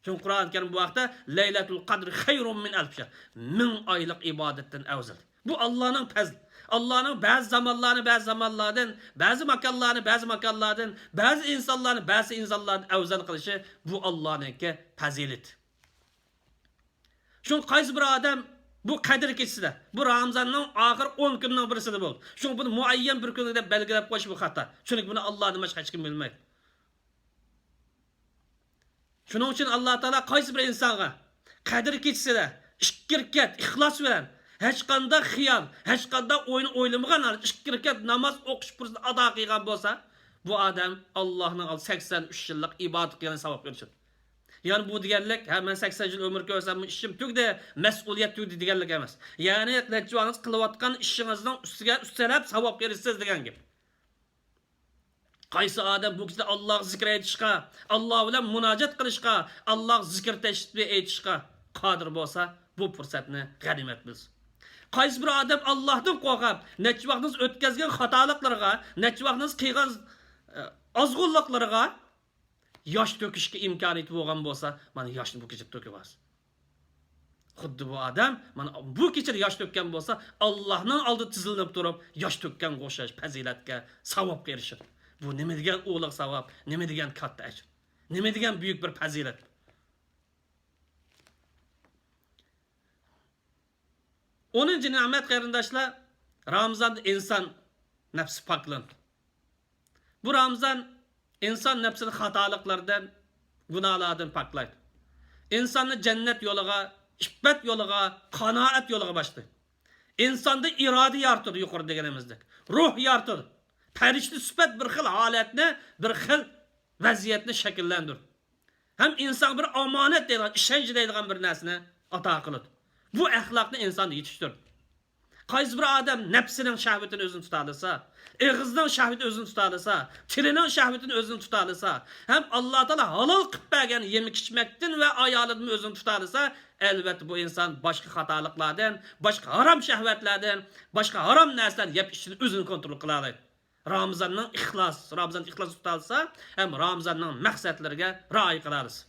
چۈنكى قۇرئان كەرىم بۇ ھەقتە، لەيلەتۇل قەدرى خەيرۇن مىن ئەلف شەھر، مىڭ ئايلىق ئىبادەتتىن ئەۋزەل. بۇ ئاللانىڭ پەزلى. ئاللانىڭ بەزى زامانلارنى بەزى زامانلاردىن، بەزى ماكانلارنى بەزى ماكانلاردىن، بەزى ئىنسانلارنى بەزى ئىنسانلاردىن ئەۋزەل قىلىشى بۇ ئاللانىڭكى پەزىلىتى. شۇڭا قايسى بىر ئادەم بۇ قەدىر كېچىسىدە، بۇ رامىزاننىڭ ئاخىر ئون كۈنىنىڭ بىرسىدە بولدى، شۇڭا بۇنى مۇئەييەن بىر كۈنى دەپ بەلگىلەپ قويۇش بۇ خاتا. چۈنكى بۇنى ئاللادىن باشقا ھېچكىم بىلمەيدۇ. شۇنىڭ ئۈچۈن ئاللا تائالا قايسى بىر ئىنسانغا قەدىر كېچىسىدە ئىككى رەكەت ئىخلاس بىلەن، ھېچقانداق خىيال، ھېچقانداق ئوينى ئويلىمىغان ھالدا ئىككى رەكەت ناماز ئوقۇش پۇرسىتىنى ئادا قىلغان بولسا، بۇ ئادەم ئاللانىڭ ئالدىدا سەكسەن ئۈچ يىللىق ئىبادەت قىلغان ساۋابقا ئېرىشىدۇ. يەنى بۇ دېگەنلىك، ھە، مەن سەكسەن يىل ئۆمۈر كۆرسەممۇ ئىشىم تۈگىدى، مەسئۇلىيەت تۈگىدى دېگەنلىك ئەمەس. يەنى نەچچە ۋاقىت قىلىۋاتقان ئىشىڭىزنىڭ ئۈستىگە ئۈستەلەپ ساۋاب ئېرىشىسىز دېگەن گەپ. قايسى ئادەم بۇ كېچىدە ئاللاغا زىكىر ئېيتىشقا، ئاللا بىلەن مۇناجات قىلىشقا، ئاللاغا زىكىر تەسبىھ ئېيتىشقا قادىر بولسا، بۇ پۇرسەتنى غەنىيمەت بىلسۇن. قايسى بىر ئادەم ئاللاھتىن قورقۇپ، نەچچە ۋاقتىڭىز ئۆتكەزگەن خاتالىقلىرىغا، نەچچە ۋاقتىڭىز قىلغان، ئە، ئازغۇنلۇقلىرىغا ياش تۆكۈشكە ئىمكانىيىتى بولغان بولسا، مانا ياشنى بۇ كېچىدە تۆكۈۋالسۇن. خۇددى بۇ ئادەم مانا بۇ كېچىدە ياش تۆككەن بولسا، ئاللاھنىڭ ئالدىدا تىزلىنىپ تۇرۇپ ياش تۆككەنگە ئوخشاش پەزىلەتكە، ساۋابقا ئېرىشىدۇ. بۇ نېمە دېگەن ئۇلۇغ ساۋاب، نېمە دېگەن كاتتا ئەجىر، نېمە دېگەن بۈيۈك بىر پەزىلەت. ئونىنچى نېمەت، قېرىنداشلار، رامىزاندا ئىنسان نەپسى پاكلىنىدۇ. بۇ رامىزان ئىنسان نەپسىنى خاتالىقلاردىن، گۇناھلاردىن پاكلايدۇ. ئىنساننى جەننەت يولىغا، ئىپپەت يولىغا، قانائەت يولىغا باشلايدۇ. ئىنساندا ئىرادە يارىتىدۇ، يۇقىرىدا دېگىنىمىزدەك. روھ يارىتىدۇ. پەرىشتە سۈپەت بىر خىل ھالەتنى، بىر خىل ۋەزىيەتنى شەكىللەندۈرىدۇ. ھەم ئىنسانغا بىر ئامانەت دەيدىغان، ئىشەنچ دەيدىغان بىر نەرسىنى ئاتا قىلىدۇ. بۇ ئەخلاقنى ئىنساندا يېتىشتۈرىدۇ. قايسى بىر ئادەم نەپسىنىڭ شەھۋىتىنى ئۆزىنى تۇتالىسا، ئېغىزنىڭ شەھۋىتىنى ئۆزىنى تۇتالىسا، تىلىنىڭ شەھۋىتىنى ئۆزىنى تۇتالىسا، ھەم ئاللا تائالا ھالال قىلىپ بەرگەن يېمەك ئىچمەكتىن ۋە ئايالىدىن ئۆزىنى تۇتالىسا، ئەلۋەتتە بۇ ئىنسان باشقا خاتالىقلاردىن، باشقا ھارام شەھۋەتلەردىن، باشقا ھارام نەرسىلەرنى يەپ ئىچىشتىن ئۆزىنى كونترول قىلالايدۇ. رامىزاننىڭ ئىخلاس، رامىزان ئىخلاس تۇتالسا، ھەم رامىزاننىڭ مەقسەتلىرىگە رىئايە قىلالىسا.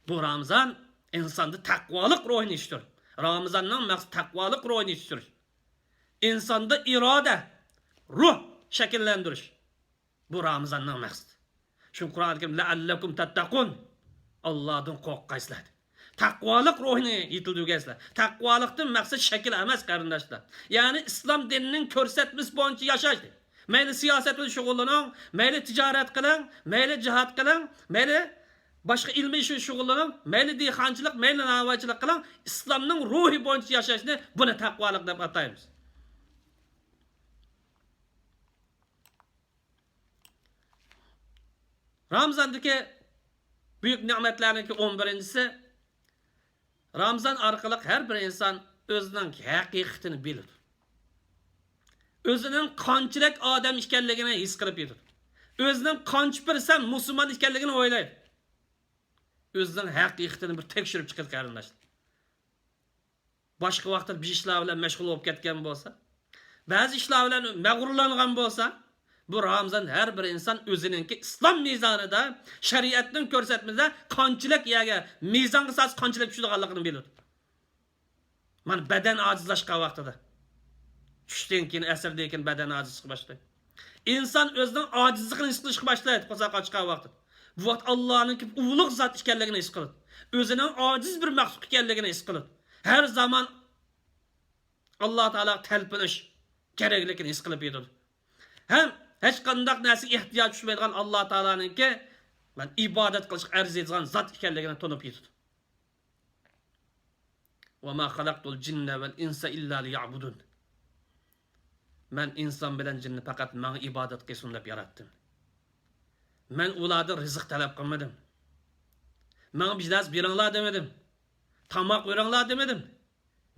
بۇ رامىزان ئىنساندا تەقۋالىق روھىنى يېتىشتۈرۈش. رامىزاننىڭ مەقسىتى تەقۋالىق روھىنى يېتىشتۈرۈش. ئىنساندا ئىرادە، روھ شەكىللەندۈرۈش. بۇ رامىزاننىڭ مەقسىتى. شۇ قۇرئان كەرىم، لەئەللەكۇم تەتتەقۇن، ئاللادىن قورققايسىلەر. تەقۋالىق روھىنى يېتىلدۈرگەيسىلەر. تەقۋالىقتىن مەقسەت شەكىل ئەمەس، قېرىنداشلار. يەنى ئىسلام دىنىنىڭ كۆرسەتمىسى بويىچە ياشاش. مەيلى سىياسەت بىلەن شۇغۇللىنىڭ، مەيلى تىجارەت قىلىڭ، مەيلى جىھاد قىلىڭ، مەيلى باشقا ئىلمىي ئىش بىلەن شۇغۇللىنىڭ، مەيلى دېھقانچىلىق، مەيلى نارۋايچىلىق قىلىڭ، ئىسلامنىڭ روھى بويىچە ياشاشنى، بۇنى تەقۋالىق دەپ ئاتايمىز. رامىزاندىكى بۈيۈك نېمەتلەرنىڭكى ئون بىرىنچىسى، رامىزان ئارقىلىق ھەر بىر ئىنسان ئۆزىنىڭ ھەقىقىتىنى بىلىدۇ. ئۆزىنىڭ قانچىلىك ئادەم ئىكەنلىكىنى ھېس قىلىپ يېتىدۇ. ئۆزىنىڭ قانچە پىرسەنت مۇسۇلمان ئىكەنلىكىنى ئويلايدۇ. ئۆزىنىڭ ھەقىقىتىنى بىر تەكشۈرۈپ چىقىدۇ، قېرىنداشلار. باشقا ۋاقىتتا بىر ئىشلار بىلەن مەشغۇل بولۇپ كەتكەن بولسا، بەزى ئىشلار بىلەن مەغرۇرلانغان بولسا، بۇ رامىزان ھەر بىر ئىنسان ئۆزىنىڭكى ئىسلام مىزانىدا، شەرىئەتنىڭ كۆرسەتمىسىدە قانچىلىك يەرگە، مىزانغا سالسا قانچىلىك چۈشىدىغانلىقىنى بىلىدۇ. مانا بەدەن ئاجىزلاشقان ۋاقتىدا، چۈشتىن كېيىن، ئەسىردىن كېيىن بەدەن ئاجىزلىشىشقا باشلايدۇ. ئىنسان ئۆزىنىڭ ئاجىزلىقىنى ھېس قىلىشقا باشلايدۇ، قورساق ئاچقان ۋاقتىدا. بۇ ۋاقىت ئاللانىڭكى ئۇلۇغ زات ئىكەنلىكىنى ھېس قىلىدۇ. ئۆزىنىڭ ئاجىز بىر مەخلۇق ئىكەنلىكىنى ھېس قىلىدۇ. ھەر زامان ئاللا تائالاغا تەلپۈنۈش كېرەكلىكىنى ھېس قىلىپ يېتىدۇ. ھەم ھېچقانداق نەرسىگە ئېھتىياج چۈشمەيدىغان ئاللا تائالانىڭكى مەن ئىبادەت قىلىشقا ئەرزىيدىغان زات ئىكەنلىكىنى تونۇپ يېتىدۇ. وما خلقت الجن والإنس إلا ليعبدون. مەن ئىنسان بىلەن جىننى پەقەت ماڭا ئىبادەت قىلسۇن دەپ ياراتتىم. مەن ئۇلاردىن رىزىق تەلەپ قىلمىدىم. ماڭا بىر نەرسە بېرىڭلار دېمىدىم. تاماق بېرىڭلار دېمىدىم.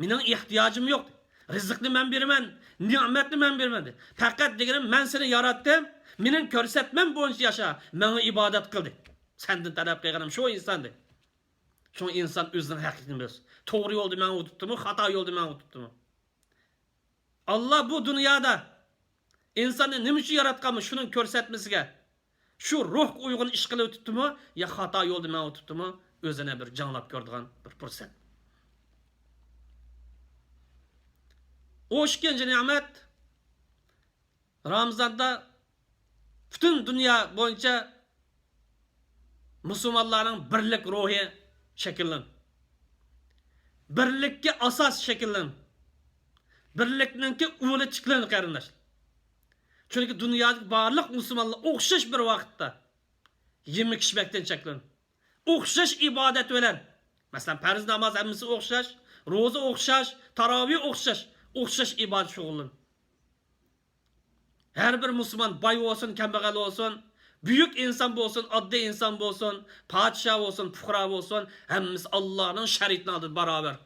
مېنىڭ ئېھتىياجىم يوق. رىزىقنى مەن بېرىمەن، نېمەتنى مەن بېرىمەن دېدى. پەقەت دېگىنىم، مەن سېنى ياراتتىم، مېنىڭ كۆرسەتمەم بويىچە ياشا، ماڭا ئىبادەت قىل دېدى. سەندىن تەلەپ قىلغىنىم شۇ، ئىنسان دېدى. شۇڭا ئىنسان ئۆزىنىڭ ھەقىقىتىنى بىلسۇن. توغرا يولدا مېڭىۋېتىپتىمۇ، خاتا يولدا مېڭىۋېتىپتىمۇ؟ ئاللا بۇ دۇنيادا ئىنساننى نېمە ئۈچۈن ياراتقانمۇ، شۇنىڭ كۆرسەتمىسىگە، شۇ روھقا ئۇيغۇن ئىش قىلىۋېتىپتىمۇ يا خاتا يولدا مېڭىۋېتىپتىمۇ، ئۆزىنى بىر جاڭلاپ كۆرىدىغان بىر پۇرسەت. ئون ئىككىنچى نېمەت، رامىزاندا پۈتۈن دۇنيا بويىچە مۇسۇلمانلارنىڭ بىرلىك روھى شەكىللىنىدۇ. بىرلىككە ئاساس شەكىللىنىدۇ. بىرلىكنىڭكى ئۇلى تىكلىنىدۇ، قېرىنداش. چۈنكى دۇنيادىكى بارلىق مۇسۇلمانلار ئوخشاش بىر ۋاقىتتا يېمەك ئىچمەكتىن چەكلىنىدۇ. ئوخشاش ئىبادەت بىلەن، مەسىلەن، پەرز ناماز ھەممىسى ئوخشاش، روزا ئوخشاش، تاراۋىھ ئوخشاش، ئوخشاش ئىبادەت شۇغۇللىنىدۇ. ھەر بىر مۇسۇلمان باي بولسۇن، كەمبەغەل بولسۇن، بۈيۈك ئىنسان بولسۇن، ئاددىي ئىنسان بولسۇن، پادىشاھ بولسۇن، پۇقرا بولسۇن، ھەممىسى ئاللانىڭ شەرىئىتىنىڭ ئالدىدا باراۋەر.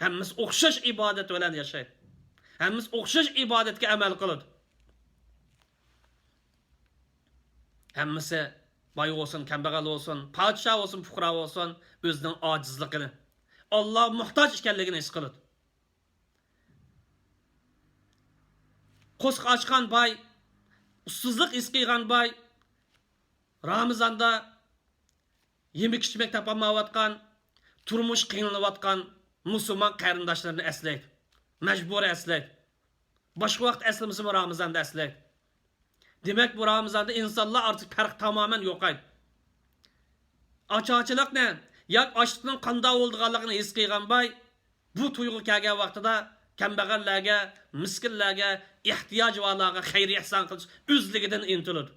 ھەممىسى ئوخشاش ئىبادەت بىلەن ياشايدۇ. ھەممىسى ئوخشاش ئىبادەتكە ئەمەل قىلىدۇ. ھەممىسى باي بولسۇن، كەمبەغەل بولسۇن، پادىشاھ بولسۇن، پۇقرا بولسۇن، ئۆزىنىڭ ئاجىزلىقىنى، ئاللاغا موھتاج ئىكەنلىكىنى ھېس قىلىدۇ. قورسىقى ئاچقان باي، ئۇسسۇزلۇق ھېس قىلغان باي، رامىزاندا يېمەك-ئىچمەك تاپالمايۋاتقان، تۇرمۇش قىينىلىۋاتقان مۇسۇلمان قېرىنداشلىرىنى ئەسلەيدۇ. مەجبۇرىي ئەسلەيدۇ. باشقا ۋاقىت ئەسلىمىسىمۇ، رامىزاندا ئەسلەيدۇ. دېمەك، بۇ رامىزاندا ئىنسانلار ئارىسىدىكى پەرق تامامەن يوقايدۇ. ئاچارچىلىقنى ياكى ئاچلىقنىڭ قانداق بولىدىغانلىقىنى ھېس قىلغان باي، بۇ تۇيغۇ كەلگەن ۋاقتىدا كەمبەغەللەرگە، مىسكىنلەرگە، ئېھتىياجى بارلارغا خەير-ئېھسان قىلىش ئۆزلۈكىدىن ئىنتىلىدۇ.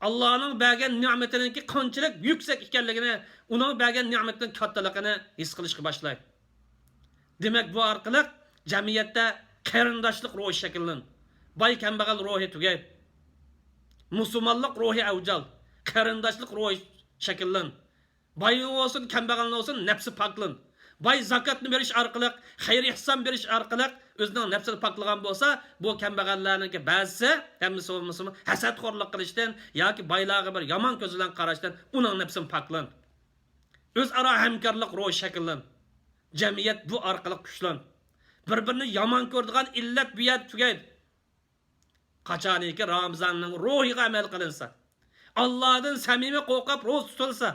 ئاللانىڭ بەرگەن نېمىتىنىڭكى قانچىلىك يۈكسەك ئىكەنلىكىنى، ئۇنىڭ بەرگەن نېمىتىنىڭ كاتتىلىقىنى ھېس قىلىشقا باشلايدۇ. دېمەك، بۇ ئارقىلىق جەمئىيەتتە قېرىنداشلىق روھى شەكىللىنىدۇ. باي-كەمبەغەل روھى تۈگەيدۇ. مۇسۇلمانلىق روھى ئەۋج ئالىدۇ. قېرىنداشلىق روھى شەكىللىنىدۇ. باينىڭ بولسۇن، كەمبەغەلنىڭ بولسۇن، نەپسى پاكلىنىدۇ. باي زاكاتنى بېرىش ئارقىلىق، خەير-ئېھسان بېرىش ئارقىلىق ئۆزىنىڭ نەپسىنى پاكلىغان بولسا، بۇ كەمبەغەللەرنىڭكى بەزىسى، ھەممىسى بولمىسىمۇ، ھەسەتخورلۇق قىلىشتىن ياكى بايلارغا بىر يامان كۆز بىلەن قاراشتىن ئۇنىڭ نەپسىمۇ پاكلىنىدۇ. ئۆزئارا ھەمكارلىق روھى شەكىللىنىدۇ. جەمئىيەت بۇ ئارقىلىق كۈچلىنىدۇ. بىر-بىرىنى يامان كۆرىدىغان ئىللەت بۇ يەردە تۈگەيدۇ. قاچانكى رامىزاننىڭ روھىغا ئەمەل قىلىنسا، ئاللادىن سەمىمىي قورقۇپ روزا تۇتۇلسا،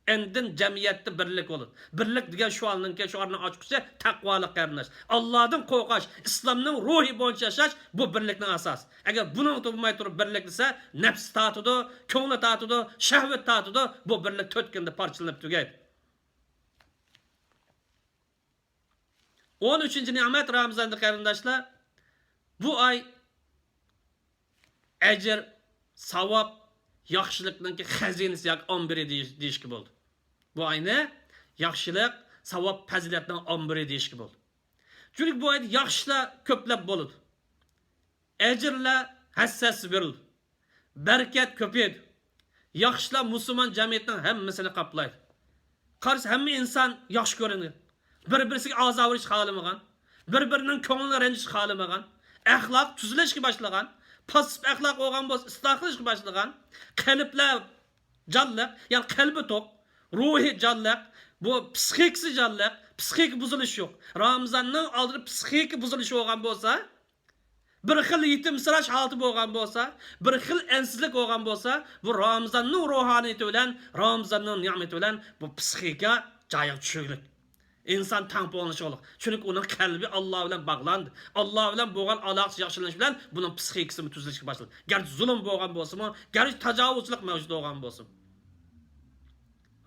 ئاندىن جەمئىيەتتە بىرلىك بولىدۇ. بىرلىك دېگەن شوئارنىڭكى، شوئارنىڭ ئاچقۇچى تەقۋالىق قېرىنداش. ئاللادىن قورقۇش، ئىسلامنىڭ روھى بويىچە ياشاش بۇ بىرلىكنىڭ ئاساسى. ئەگەر بۇنىڭ بولماي تۇرۇپ بىرلىك دېسە، نەپس تارتىدۇ، كۆڭلى تارتىدۇ، شەھۋەت تارتىدۇ، بۇ بىرلىك تۆت كۈندە پارچىلىنىپ تۈگەيدۇ. ئون ئۈچىنچى نېمەت رامىزاندا قېرىنداشلار، بۇ ئاي ئەجىر، ساۋاب، ياخشىلىقنىڭكى خەزىنىسى ياكى ئامبىرى دېيىش-، دېيىشكە بولىدۇ. بۇ ئاينى ياخشىلىق، ساۋاب، پەزىلەتنىڭ ئامبىرى دېيىشكە بولىدۇ. چۈنكى بۇ ئايدا ياخشى ئىشلار كۆپلەپ بولىدۇ. ئەجىرلەر ھەسسەسىز بېرىلىدۇ. بەرىكەت كۆپىيىدۇ. ياخشىلار مۇسۇلمان جەمئىيىتىنىڭ ھەممىسىنى قاپلايدۇ. قارىسا، ھەممە ئىنسان ياخشى كۆرۈنگەن. بىر-بىرسىگە ئازار بېرىشنى خالىمىغان. بىر-بىرىنىڭ كۆڭلىنى رەنجىتىشنى خالىمىغان. ئەخلاق تۈزىلىشكە باشلىغان. پاسسىپ ئەخلاق بولغان بولسا، ئىسلاھ قىلىشقا باشلىغان. قەلبلەر جانلىق، يەنى قەلبى توق، روھى جانلىق، بۇ پىسخىكىسى جانلىق، پىسخىكا بۇزۇلۇشى يوق. رامىزاننىڭ ئالدىدا پىسخىكا بۇزۇلۇشى بولغان بولسا، بىر خىل يېتىمسىراش ھالىتى بولغان بولسا، بىر خىل ئەنسىزلىك بولغان بولسا، بۇ رامىزاننىڭ روھانىيىتى بىلەن، رامىزاننىڭ نېمىتى بىلەن بۇ پىسخىكا جايىغا چۈشكۈلۈك. ئىنسان تەڭپۇڭلىشىۋالىدۇ. چۈنكى ئۇنىڭ قەلبى ئاللا بىلەن باغلاندى. ئاللا بىلەن بولغان ئالاقىسى ياخشىلىنىش بىلەن بۇنىڭ پىسخىكىسىمۇ تۈزۈلۈشكە باشلىدى. گەرچە زۇلۇم بولغان بولسىمۇ، گەرچە تاجاۋۇزچىلىق مەۋجۇت بولغان بولسىمۇ.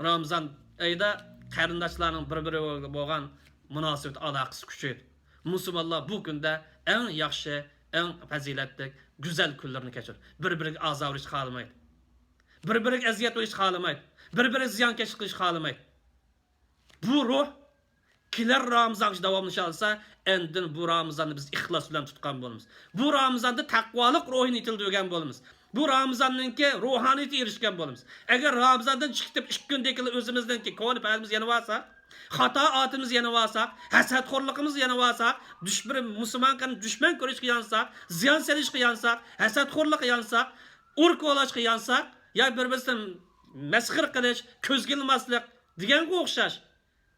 رامىزان ئېيىدا قېرىنداشلارنىڭ بىر-بىرى بولغان مۇناسىۋەت ئالاقىسى كۈچىيىدۇ. مۇسۇلمانلار بۇ كۈندە ئەڭ ياخشى، ئەڭ پەزىلەتلىك، گۈزەل كۈنلىرىنى كەچۈرىدۇ. بىر-بىرىگە ئازار بېرىشنى خالىمايدۇ. بىر-بىرىگە ئەزىيەت بېرىشنى خالىمايدۇ. بىر-بىرىگە زىيانكەشلىك قىلىشنى خالىمايدۇ. بۇ روھ كېلەر رامىزانغىچە داۋاملىشالىسا، ئاندىن بۇ رامىزاننى بىز ئىخلاس بىلەن تۇتقان بولىمىز. بۇ رامىزاندا تەقۋالىق روھىنى يېتىلدۈرگەن بولىمىز. بۇ رامىزاننىڭكى روھانىيىتى ئېرىشكەن بولىمىز. ئەگەر رامىزاندىن چىقىپ ئىككى كۈندىن كېيىن ئۆزىمىزنىڭكى كونا پەلىمىزنى يەنە بارساق، خاتا ئادىتىمىزنى يەنە بارساق، ھەسەتخورلۇقىمىزنى يەنە بارساق، دۈش-، بىر مۇسۇلمان قېرىنداشنى دۈشمەن كۆرۈشكە يانساق، زىيان سېلىشقا يانساق، ھەسەتخورلۇققا يانساق، ئۇر كولاچقا يانساق، يا بىر-بىرسىنى مەسخىرە قىلىش، كۆزگە ئىلماسلىق دېگەنگە ئوخشاش.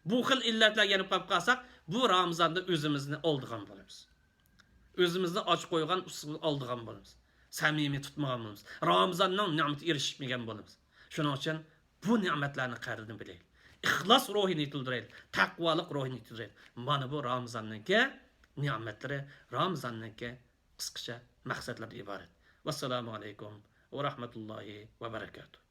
بۇ خىل ئىللەتلەرگە يېنىپ قېلىپ قالساق، بۇ رامىزاندا ئۆزىمىزنى ئالدىغان بولىمىز. ئۆزىمىزنى ئاچ قويغان ئۇسۇلنى ئالدىغان بولىمىز. سەمىمىي تۇتمىغان بولىمىز. رامىزاننىڭ نېمىتىگە ئېرىشمىگەن بولىمىز. شۇنىڭ ئۈچۈن بۇ نېمەتلەرنىڭ قەدرىنى بىلەيلى. ئىخلاس روھىنى يېتىلدۈرەيلى. تەقۋالىق روھىنى يېتىلدۈرەيلى. مانا بۇ رامىزاننىڭكى نېمەتلىرى، رامىزاننىڭكى قىسقىچە مەقسەتلىرىدىن ئىبارەت. ۋەسسالامۇ ئەلەيكۇم ۋە رەھمەتۇللاھى ۋە بەرەكاتۇھ.